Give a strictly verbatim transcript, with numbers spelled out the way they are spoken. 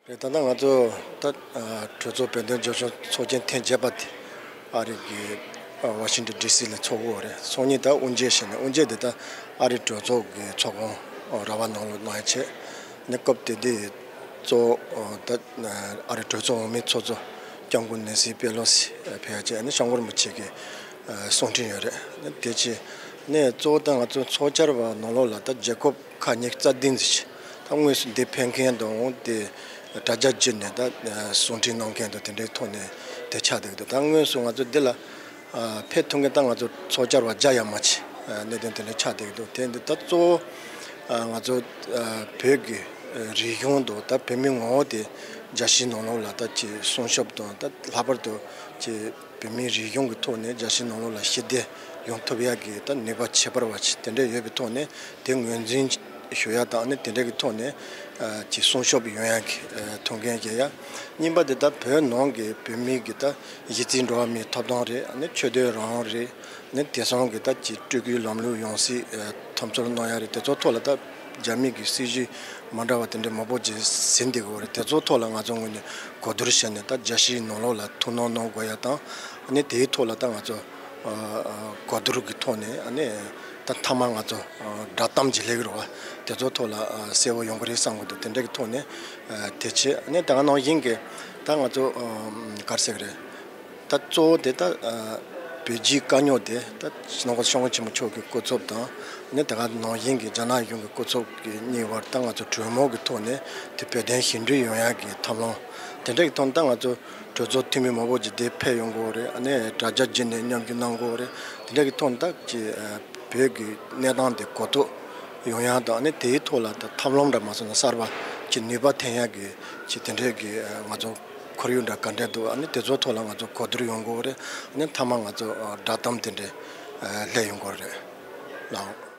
རེད། ད་ལྟ་ང་ཚོ་ད་ཨ་གྲོས་ཚོགས་བོད་དོན་ལྗོངས་ཤོག་ཚོགས་ཆེན་ཐེངས་བརྒྱད་པ་དེ་ཨ་རི་གི་ཨ་ཝ་ཤིང་ཏོན་ཌི་སི་ལ་ཚོགས་ཀྱི་ཡོད་རེད། སང་ཉིན་ད་དབུ་འབྱེད་བྱས་ནས། དབུ་འབྱེད་དེ་ད་ཨ་རི་གྲོས་ཚོགས་ཀྱི་ཚོགས་ཁང་ཨ་ར་བ་ནང་ལ་གནང་ཡ་བྱས། ཨ་ནི་སྐབས་དེ་དུས་གཙོ་བོ་ཨ་ད་ཨ་རི་གྲོས་ཚོགས་འོག་མའི་ཚོགས་གཙོ་སྐྱབས་མགོན་ནེན་སི་པེ་ལོ་སི་ཨ་ཕེབས་ཡ་བྱས། ཨ་ནི་སྐྱབས་མགོན་རིན་པོ་ཆེ་གི་ཨ་གསུང་འཕྲིན་ཡོད་རེད། ཨ་ནི་དེ་བྱས་ནས་གཙོ་བོ་ད་ང་ཚོ་ཚོགས་བཅར་བ་ནང་ལོགས་ལ་ད་རྒྱལ་ཁབ་ཁག་ཉི་ཤུ་རྩ་བདུན་ཙམ་ཅིག་ད་དངོས་སུ་འདིར་ཕེབས་མཁན་དང་འོང་དེ་དྲ་རྒྱ་བརྒྱུད་ནས་ད་གསུང་འཕྲིན་གནང་མཁན་དང་དེ་འདྲའི་ཐོག་ནས་དེ་ཆགས་བསྡད་ཀྱི་འདུག་ད་དངོས་སུ་ང་ཚོ་འདི་ལ་ཕེབས་ཐུབ་མཁན་ད་ང་ཚོ་ཚོགས་བཅར་བ་བརྒྱ་ཡར་མར་ཅིག་གནད་དོན་དེ་འདྲ་ཆགས་བསྡད་ཀྱི་འདུག་དེ་འདི་ད་གཙོ་བོ་ང་ཚོ་བོད་ཀྱི་རིག་གཞུང་དང་ད་བོད་མིའི་ངོ་བོ་དེ་རྒྱལ་སྤྱིའི་ནང་ལོགས་ལ་ད་ཅིག་སྲུང་སྐྱོབ་དང་། ད་ལྷག་པར་དུ་ཅིག་བོད་མིའི་རིག་གཞུང་གི་ཐོག་ནས་རྒྱལ་སྤྱིའི་ནང་ལོགས་ལ་ཞི་བདེ་ཡོང་ཐུབ་ཡག་གི་ད་ནུས་པ་ཁྱད་པར་བ་ཅིག་དེ་འདྲ་ཡོད་པའི་ཐོག་ནས་དེ་ངོས་འཛིན་ཞུ་ཡག་དང་། ཨ་ནི་དེ་འདྲ་གི་ཐོག་ནས་ཨ་ཅིག་སྲུང་སྐྱོབ་ཡོང་ཡག་གི་ཨ་ཐུགས་འགན་བཞེས་ཡག་གཉིས་པ་དེ་ད་བོད་ནང་གི་བོད་མིའི་གི་ད་གཞི་རྩའི་འགྲོ་བ་མིའི་ཐོབ་ཐང་རེད། ཨ་ནི་ཆོས་དད་རང་དབང་རེད། ཨ་ནི་དེང་སང་གི་ད་ཅིག་སྤྲུལ་སྐུའི་ལམ་ལུགས་ཡོང་སྲིད་ཨ་འཐབ་རྩོད་གནང་ཡག་རེད། དེ་ཚོ་ཐོག་ལ་ད་རྒྱ་མི་གི་སྲིད་ཇུས་མ་འདྲ་བ་དེ་འདྲ་མང་པོ་ཅིག་ཟིན་བསྡད་ཀྱི་ཡོད་རེད། དེ་ཚོ་ཐོག་ལ་ང་ཚོ་ངོས་ནས་གོ་བསྡུར་བྱས་ནས་ད་རྒྱལ་སྤྱིའི་ནང་ལོགས་ལ་ཐུགས་སྣང་གནང་དགོས་ཡ་དང་། ཨ་ནི་དེའི་ཐོག་ལ་ད་ང་ཚོ་ཨ་ཨ་གོ་བསྡུར་གྱི་ཐོག་ནས། ཨ་ནི་ད་མཐའ་མ་ང་ཚོ་ཨ་བསྒྲགས་གཏམ་ཅིག་སླེབས་ཀྱི་རེད་བ། དེ་ཚོ་ཐོག་ལ་ཨ་གསལ་བོ་ཡོང་གི་རེད་བསམ་གྱི་འདུག་དེ་འདྲ་གི་ཐོག་ནས་ཨ་དེ་བྱས། ཨ་ནི་ད་ག་ནང་བཞིན་གྱི་ད་ང་ཚོ་ཨ་ག་རེ་ཟེར་གི་རེད། ད་གཙོ་བོ་དེ་ད་ཨ་བོད་རྒྱའི་དཀའ་རྙོག་དེ་ད་ནང་པ་སྐྱབས་མགོན་ཆེན་པོ་མཆོག་གི་སྐུ་ཚབ་དང་། ཨ་ནི་ད་ག་ནང་བཞིན་གྱི་རྒྱ་ནག་གཞུང་གི་སྐུ་ཚབ་ཀྱི་གཉིས་བར་ད་ང་ཚོ་གྲོས་མོལ་གྱི་ཐོག་ནས་དེ་བོད་དོན་ཞི་འགྲིག་ཡོང་ཡག་གི་ཐབས་ལམ་དེ་འདྲ་གི་ཐོག་ནས་ད་ང་ཚོ་གྲོས་ཚོགས་འཐུས་མི་མང་པོ་ཅིག་འདིར་ཕེབས་ཡོང་གི་ཡོད་རེད། ཨ་ནི་དྲ་རྒྱ་བརྒྱུད་ནས་མཉམ་ཞུགས་གནང་གི་ཡོད་རེད། དེ་འདྲ་གི་ཐོག་ནས་ད་ཅིག་ཨ་བོད་ཀྱི་གནས་སྟངས་དེ་གོ་རྟོགས་ཡོང་ཡག་དང་། ཨ་ནི་དེའི་ཐོག་ལ་ད་ཐབས་ལམ་འདྲ་མ་སོང་ན་གསར་པ་ཅིག་ནུས་པ་ཐོན་ཡག་གི་ཅིག་དེ་འདྲའི་གི་ཨ་ང་ཚོ་ཁོར་ཡུག་འདྲ་ག་འདྲ་འདུག་ཨ་ནི་དེ་ཚོ་ཐོག་ལ་ང་ཚོ་གོ་བསྡུར་ཡོང་གི་ཡོད་རེད། ཨ་ནི་མཐའ་མ་ང་ཚོ་ཨ་བསྒྲགས་གཏམ་དེ་འདྲ་ཨ་སླེབས་ཡོང་གི་ཡོད་རེད་ལགས།